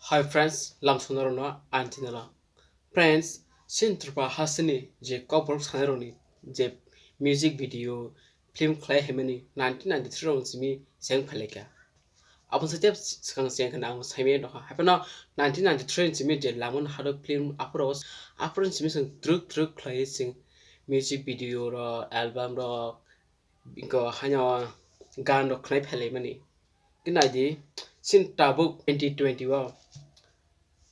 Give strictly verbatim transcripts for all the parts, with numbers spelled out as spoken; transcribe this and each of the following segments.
Hi friends, lamsonarokno ani channel o. Friends, chini Tripura hasteni je kokborok sanai rokni je music video, film khlai haimani nineteen ninety-three rokni simi cheng phailaikha. Aboni saite swkang cheng khna ang saimaya nokha. Haiphano nineteen ninety-three ni simi je Langmani Hado film aphuru, aphuru ni simi chwng twrwk twrwk khlaiwi chwng music video rok, album rok, Inko haino gan rok khnai phailaimani. Khe naidi, chini tabuk twenty twenty o,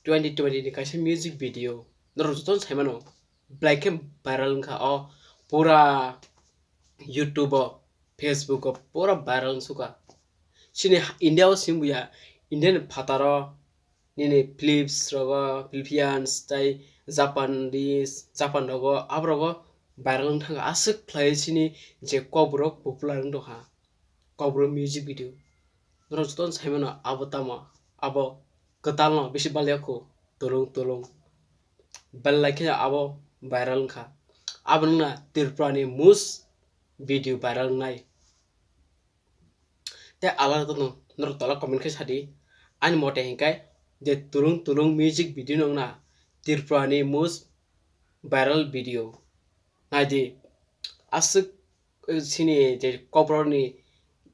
twenty twenty ni kaisa music video norok jotono saimano, belai khe viral wngkha o pura YouTube o, Facebook o pura viral wngsukha. Chini India o simi buya, India ni phataro nini Philips rogo, Philippines tei Japanese, Japan rogo, abrogo viral wng thangkha. Aswk khlai chini je kokborok popular wng tongkha, kokborok music video. Norok jotono saimano abo tamo, abo kwtalno bisi baliya kho, tulung tulung. Belai khe abo viral wngkha. Abo wngna Tripura ni most video viral wngnai. Tei alada no norok tola comment khe sadi. Ani mote hinkhe je tulung tulung music video no wngna Tripura ni most viral video. Naidi, aswk, eh, chini je kokborok ni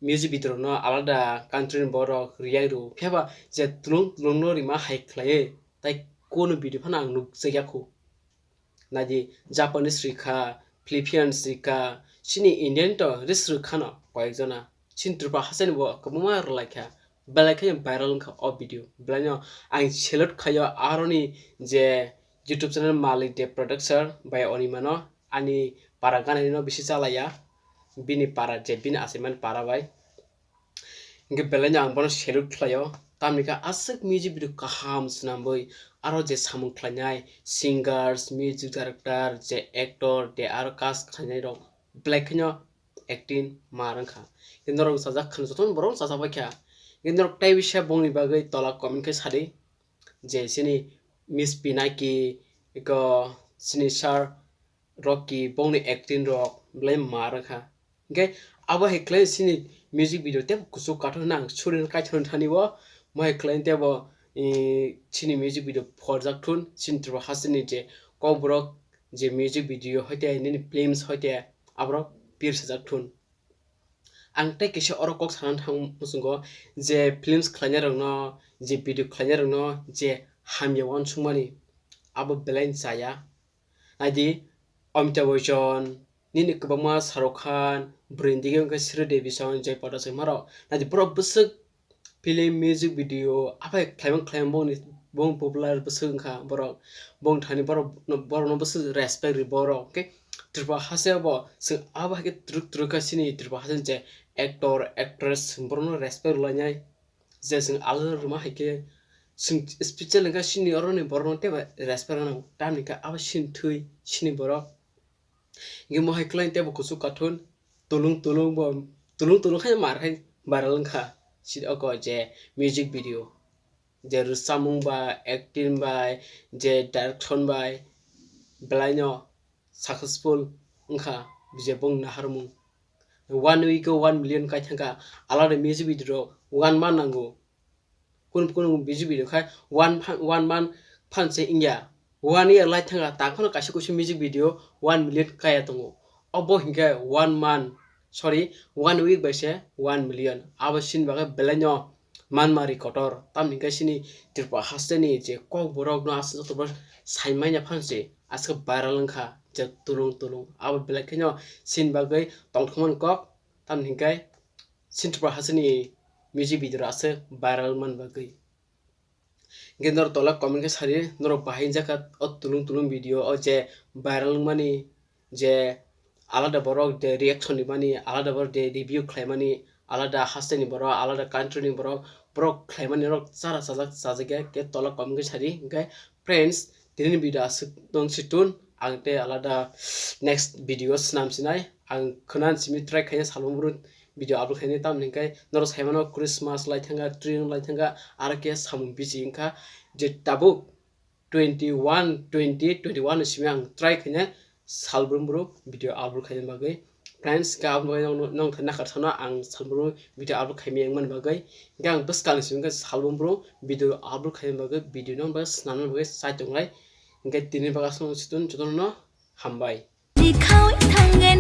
music video rok no alada country ni borok react rw, phiya ba je tulung tulung no rima hai khlaiwi tai kunu video phano ang nuk chaya kho. Naidi, Japanese rikha, Philippines rikha, chini Indian to ris rwkhano koyekjona. Chini Tripura hasteni bo kwbangma rwlaikha. Belai khe viral wngkha o video. Belaino ang salute khaio aroni je YouTube channel Malik De Production bai Onimano, ani para ganarino bisi chalaiya. Bini para je bini achaimani para bai. Hinkhe belaino ang bono salute khlaio. Tamni khe aswk music video kaham swnamwi aro je samung khlainai singers, music director, je actor, de aro cast khlainai rok belai kheno acting mar wngkha. Hinkhe norok chajak khwna jotono borok chajak bai kha. Hinkhe norok tei bisa bongni bagwi tola comment khe sadi je chini Miss Pinaki, eko chini sir Rocky bongni acting rok belai mar wngkha. Hinkhe abo hai khlai chini music video tei kuchuk kathok nang suri kaithok thani o, mo hai khlai tei bo, eh, chini music video phorjak thun, chini Tripura hasteni je kokborok je music video hoite nini films hoite aborok pir sajak thun. Ang tei kisa oro kok sana thang muchungo je films khlainai rokno, je video khlainai rokno je hamya uansukmani abo belai chaya. Naidi, Amitabh Bachchan, nini kwbangma Shah Rukh Khan, bwrwi dige wngkha Sridevi Chauhan, Joy Prakash Sharma rok. Naidi borok bwswk film, music video aphai khlaimang khlaimang bongni bong popular bwswk wngkha borok. Bong thani borok, borokno bwswk respect ri borok. Khe Tripura haste bo chwng abo hai khe twrwk twrwk kha chini Tripura haste je actor, actress borokno respect rwlainai. Je chwng alada rwma hai khe chwng special wngkha chini oroni borokno teibo respect rwna tamni khe abo chini thwi chini borok. Hinkhe mohai kwlai teibo kuchuk kathun tulung tulung bo tulung tulung khai mar khai viral wngkha. Chini oko je music video je rwchapmung bai, acting bai, je direction bai belaino successful wngkha je bongni naharmung. One week o one million kai thangkha, alada music video rok one month nango. Kunu kunu music video khai one pha-, one month phan se wngya. One year lai thangkha, ta phano kaisa kuisa music video one million kaya tongo. Obo hinkhe one month, sorry, one week bai se one million. Abo chini bagwi belaino manmari kotor. Tamni hinkhe chini Tripura hasteni je kokborokno aswk jotobo saimanya phan se aswk viral wngkha je tulung tulung. Abo belai kheno chini bagwi tongthokmani kok. Tamni hinkhe chini Tripura hasteni music video rok aswk viral wngmani bagwi. Hinkhe norok tola comment khe sadi, norok bahai wngjakha o tulung tulung video o je viral wngmani, je alada borok de reaction rimani, alada borok de review khlaimani, alada hasteni borok, alada country ni borok, borok khlaimani norok chara chajak chajagya khe tola comment khe sadi. Hinkhe friends, tinini video aswk tong si tun, ang tei alada next video swnam sinai, ang khwna simi try khaina salbrum brum video upload khainai, tamni hinkhe norok saimano Christmas lai thangkha, Tring lai thangkha, aro khe samung bisi wngkha je tabuk twenty one, twenty, twenty one ni simi ang try khaina salbrum brum video upload khaina bagwi. Friends, hwnkhe aboni bagwi nong, nong thani nakarthano ang salbrum video upload khaimani bagwi. Hwnkhe ang bwskango simi hwnkhe salbrum video upload khaimani bagwi, video nong bagwi swnamnani bagwi chai tonglai. Hwnkhe tini bagwi aswk chwng jotono hambai. Likhawi thangwi